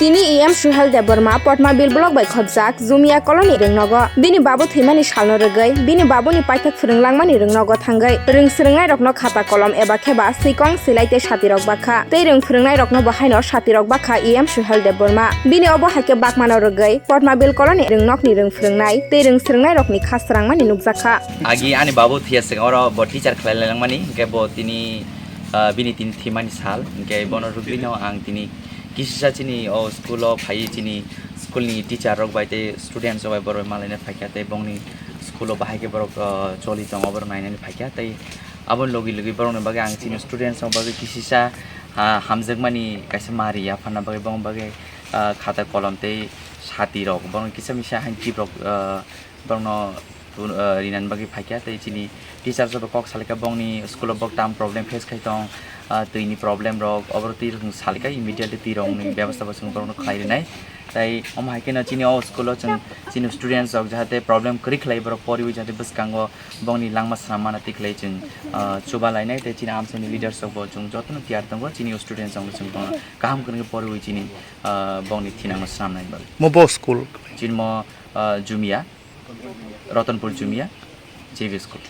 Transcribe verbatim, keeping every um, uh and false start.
Tini E M Suhel Debbarma Potmabil block bai khopjak Jumia colony rwngnogo. Bini babu thwimani salno rwgwi bini babuni paithak phwrwng langmani rwngnogo thangwi rwng swrwngnairokno khata kolom eba kheba swikong swilai tei satirok bakha. Tei rwng phwrwngnairokno bo haino satirok bakha E M Suhel Debbarma. Bini obo hai khe bakmano rwgwi Potmabil colony rwngnokni rwng phwrwngnai tei rwng swrwngnairokni kha srangmani nukjakha. Agi ani babu thwiya swkang oro bo teacher khlai langmani, hwnkhe bo tini, ah, bini tini thwimani sal, hwnkhe bono rwgwino ang tini kisisa chini o school o phaiwi chini school ni teacher rok bai tei students rok bai borok bai malaina phaikha tei bongni school o bahai khe borok, ah, choli tongo borok nainani phaikha tei aboni logi logi borokni bagwi ang chini students rok bagwi kisisa, ah, hamjakmani kaisa mari yapharna bagwi bongni bagwi, ah, khata kolom tei sati rok borokno kisa misa haini tip rok, ah, borokno tun-, ah, rinani bagwi phaikha tei chini teachers rok kok salaikha bongni school o bok tam problem face khai tong, ah, twini problem rok oboro twi rok salika immediately twi rokni bebasta bo chwng borokno khlai rinai. Tei omo hai kheno chini o school o chwng chini students rok jahate problem kwrwi khlai borok poriwi jahate bwskango bongni langma swnam mana twi khlai chwng, ah, chuba lainai tei chini amchaini leaders rok bo chwng jotono tiyar tongo chini o students rok chwng bono kaham kwrwngwi poriwi chini, ah, bongni thinangno swnamnai bagwi. Mo bo school? Chini mo, ah, Jumia, Ratanpur Jumia, J B school.